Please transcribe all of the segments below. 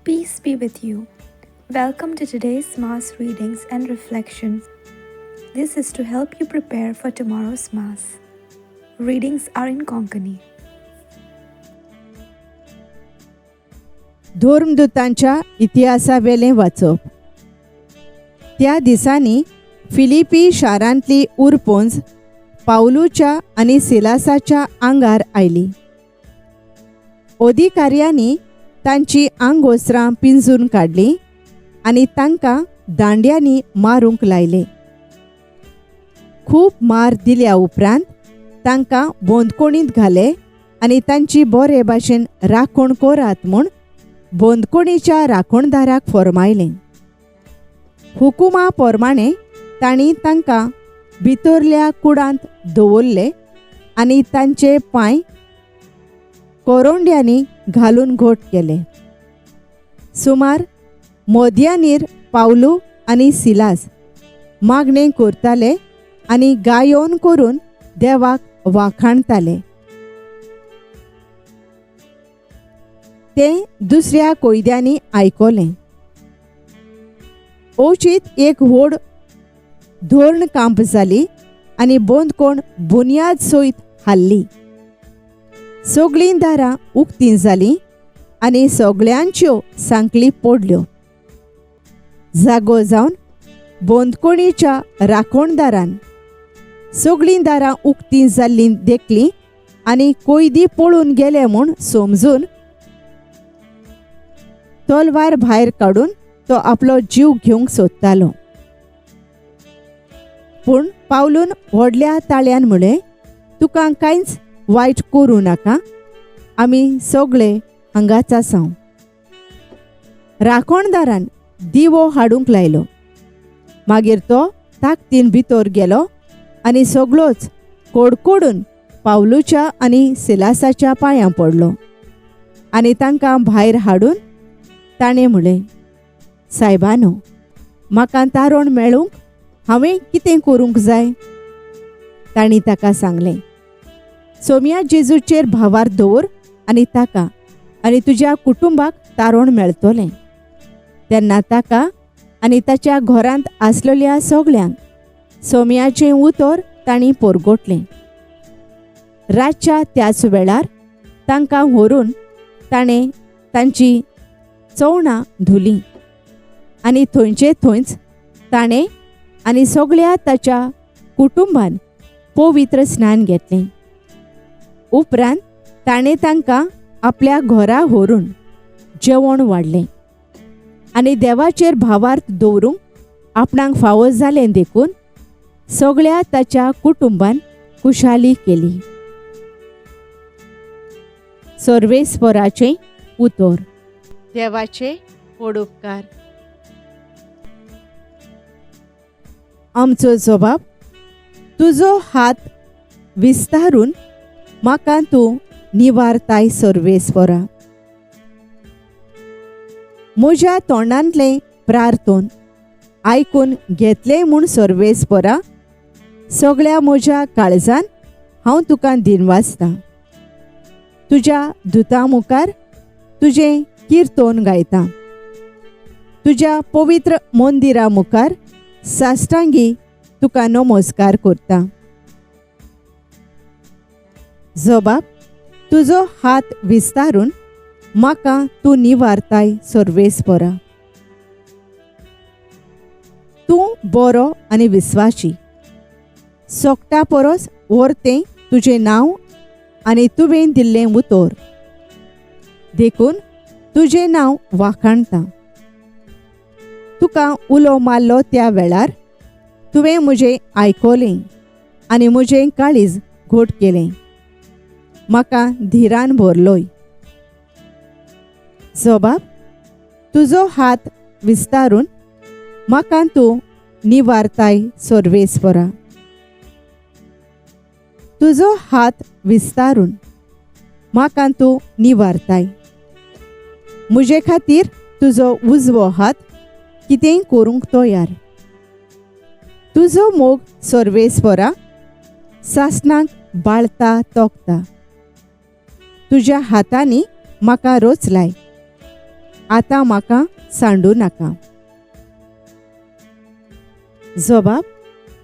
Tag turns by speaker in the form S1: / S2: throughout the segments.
S1: Peace be with you. Welcome to today's Mass readings and reflections. This is to help you prepare for tomorrow's Mass. Readings are in Konkani.
S2: धर्मदूतांच्या इतिहासावेलें वाचप. त्या दिसांनी फिलिपी शारांतली उरपोंज पावलूच्या आनी सिलासाच्या आंगार आयली. अधिकाऱ्यांनी तांची आंगवस्त्रां पिंजून काडलीं आनी तांकां दांड्यांनी मारूंक लायले. खूब मार दिल्या उपरांत तांकां बंदखणींत घाले आनी तांची बरे भाशेन राखण करात म्हूण बंदखणीच्या राखणदाराक फर्मायलें. हुकुमा प्रमाणें तांणी तांकां भितरल्या कुडांत दवरले आनी तांचे पांय कोरोंड्यांनी घालून घट केले. सुमार मोदयानीर पावलू आनी सिलास मागणें करताले आनी गायोन करून देवाक वाखाणताले. तें दुसऱ्या कोयद्यांनी आयकलें. अवचीत एक व्हड धोरण कांप जाली आनी बंदखण बुन्याद सयत हाल्ली. सगळीं दारां उक्तीं जालीं आनी सगळ्यांच्यो सांकळी पडल्यो. जागो जावन बंदखणीच्या राखणदारान सगळीं दारां उक्तीं जाल्लीं देखलीं आनी कोयदी पळून गेले म्हूण समजून तलवार भायर काडून तो आपलो जीव घेवंक सोदतालो. पूण पावलून व्हडल्या ताळ्यान म्हळें, तुका कांयच वायट करूं नाका, आमी सगळे हांगाच आसा. राखणदारान दिवो हाडूंक लायलो. मागीर तो ताकदीन भितर गेलो आनी सगळोच कोडकोडून पावलूच्या आनी सिलासाच्या पांयां पडलो आनी तांकां भायर हाडून ताणें म्हळें, सायबानो, म्हाका तारण मेळूंक हांवें कितें करूंक जाय? तांणी ताका सांगलें, सोमया जेजूचेर भावार दवर आनी ताका आनी तुज्या कुटुंबाक तारण मेळतलें. तेन्ना ताका आनी ताच्या घरांत आसलेल्या सगळ्यांक सोमयाचें उतर तांणी पोरगोटलें. रातच्या त्याच वेळार तांकां व्हरून ताणें तांची चवणां धुलीं आनी थंयचे थंयच ताणें आनी सगळ्या ताच्या कुटुंबान पवित्र स्नान घेतलें. उपरांत ताणें तांकां आपल्या घरा व्हरून जेवण वाडलें आनी देवाचेर भावार्थ दवरूंक आपणाक फावो जालें देखून सगळ्या ताच्या कुटुंबान खुशाली केली. सर्वेस्पराचें उतर. देवाचे व्हड उपकार. आमचो जबाब, तुजो हात विस्तारून म्हाका तूं निवारताय सर्वेस्परा. म्हज्या तोंडांतलें प्रार्थन आयकून घेतलें म्हूण सर्वेस्परा, सगळ्या म्हज्या काळजान हांव तुका दिनवासतां. तुज्या दुता मुखार तुजें किर्तन गायतां. तुज्या पवित्र मंदिरा मुखार साश्टांगी तुका नमस्कार करता. जबाब, तुजो हात विस्तारून म्हाका तूं निवारताय सर्वेस्परा. तूं बरो आनी विस्वाशी, सोकटा परस व्हरतें तुजें नांव आनी तुवें दिल्लें उतर, देखून तुजें नांव वाखाणता. तुका उलो मारलो त्या वेळार तुवें म्हजें आयकलें आनी म्हजें काळीज घट केलें, म्हाका धिरान भरलोय. जबाब, तुजो हात विस्तारून म्हाका तूं निवारताय सर्वेस्परा. तुजो हात विस्तारून म्हाका तूं निवारताय. म्हजे खातीर तुजो उजवो हात कितेंय करूंक तयार. तुजो मोग सर्वेस्परा सासणाक बाळता तोखता. तुज्या हातांनी म्हाका रचलाय, आतां म्हाका सांडूं नाका. जबाब,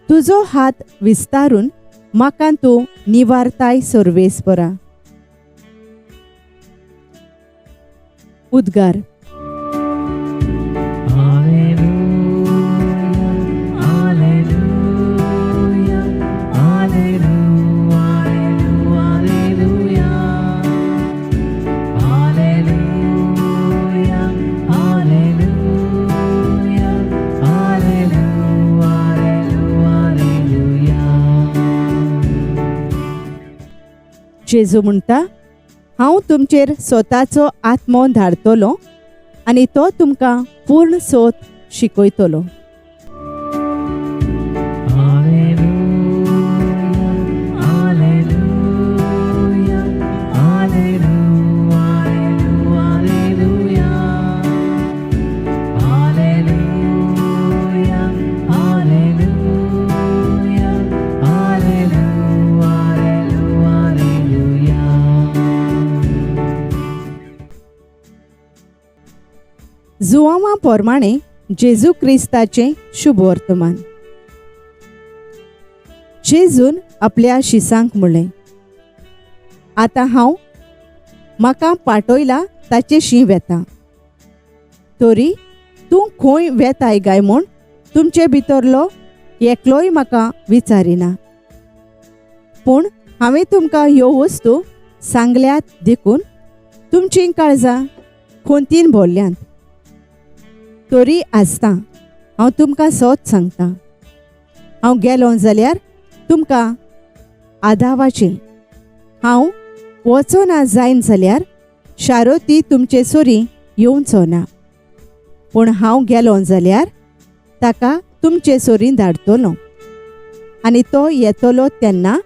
S2: तुजो हात विस्तारून म्हाका तूं निवारताय सर्वेस्परा. उद्गार. जेजू म्हणटा, हांव तुमचेर स्वताचो आत्मो धाडतलो आनी तो तुमकां पूर्ण सोद शिकयतलो. जुआंवा पोरमाणे जेजू क्रिस्ताचें शुभवर्तमान. जेजून आपल्या शिसांक म्हणलें, आतां हांव म्हाका पाटयला ताचेशी वेता, तरी तूं खंय वेताय काय म्हूण तुमचे भितरलो एकलोय म्हाका विचारिना. पूण हांवें तुमकां ह्यो वस्तू सांगल्यात देखून तुमचीं काळजां खंतीन भरल्यांत. तरी आसता हांव तुमकां सत सांगता, हांव गेलो जाल्यार तुमकां आदावाचें, हांव वचना जायन जाल्यार शारोती तुमचे सोरी येवचो ना, पूण हांव गेलो जाल्यार ताका तुमचे सोरी धाडटलो. आनी तो येतलो तेन्ना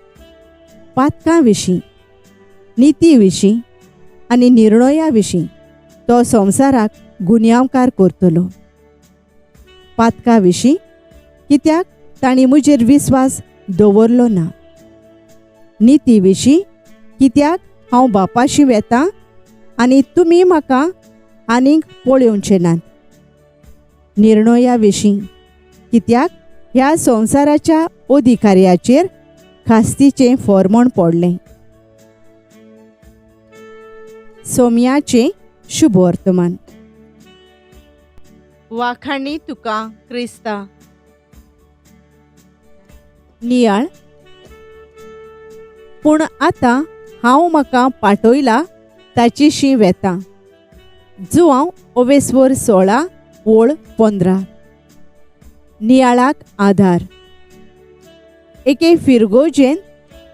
S2: पातकां विशीं, निती विशीं आनी निर्णया विशीं तो संवसाराक गुन्यांवकार करतलो. पातका विशीं कित्याक तांणी म्हजेर विस्वास दवरलो ना, निती विशीं कित्याक हांव बापाशी वेता आनी तुमी म्हाका आनीक पळोवचे नात, निर्णया विशीं कित्याक ह्या संवसाराच्या अधिकार्याचेर खास्तीचें फॉर्मण पडलें. सोम्याचें शुभवर्तमान. वाखाणी तुका क्रिस्ता. नियाळ. पूण आतां हांव म्हाका पाटयला ताचेशी वेता. जुआंव ओवेस्वर 16 ओळ 15. नियाळाक आधार. एके फिरगोजेन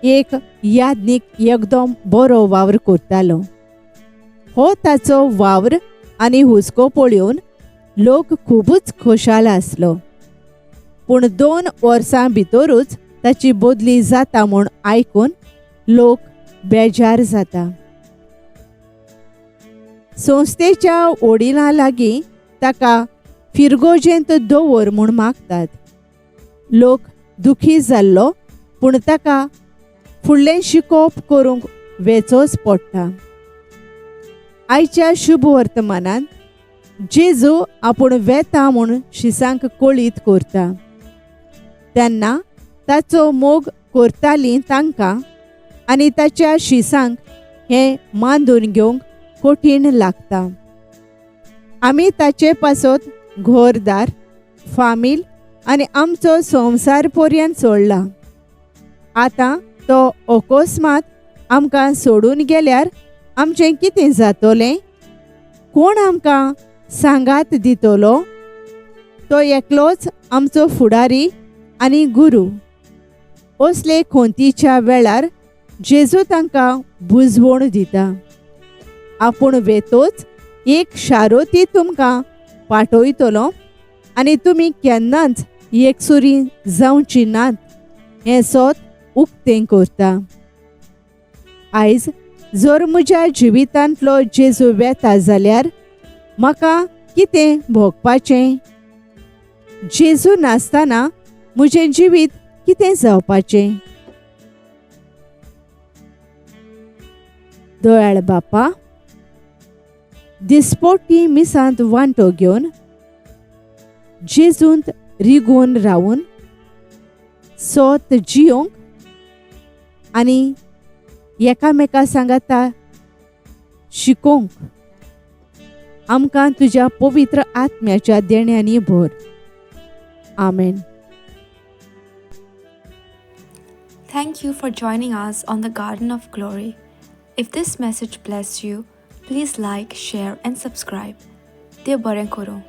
S2: एक यादनीक एकदम बरो वावर करतालो. हो ताचो वावर आनी हुस्को पळोवन लोक खुबूच खोशाल आसलो. पूण 2 वर्सां भितरूच ताची बदली जाता म्हूण आयकून लोक बेजार जाता. संस्थेच्या वडिलां लागीं ताका फिरगोजेंत दवर म्हूण मागतात. लोक दुखी जाल्लो, पूण ताका फुडलें शिकोवप करूंक वेचोच पडटा. आयच्या शुभ वर्तमानांत जेजू आपूण वेता म्हूण शिसांक कळीत करता तेन्ना ताचो मोग करतालीं तांकां आनी ताच्या शिसांक हें मांदून घेवंक कठीण लागता. आमी ताचे पासत घरदार, फामील आनी आमचो संवसार पर्यंत सोडला. आतां तो अकस्मात आमकां सोडून गेल्यार आमचें कितें जातलें? कोण आमकां सांगात दितलो? तो एकलोच आमचो फुडारी आनी गुरू. असले खोंतीच्या वेळार जेजू तांकां बुजवण दिता. आपूण वेतोच एक शारोती तुमकां पाटयतलो आनी तुमी केन्नाच एकसुरी जावची नात हें सत उक्तें करता. आयज जर म्हज्या जिवितांतलो जेजू वेता जाल्यार म्हाका कितें भोगपाचें? जेजू नासतना म्हजें जिवीत कितें जावपाचें? दयाळ बापा, दिसपोटी मिसांत वांटो घेवन जेजूंत रिगून रावून सोत जियोंक आनी एकामेका सांगाता शिकोवंक आमकां तुज्या पवित्र आत्म्याच्या देण्यांनी भर. आमेन.
S1: Thank you for joining us on the Garden of Glory. If this message blessed you, please like, share, and subscribe. देव बरें करूं.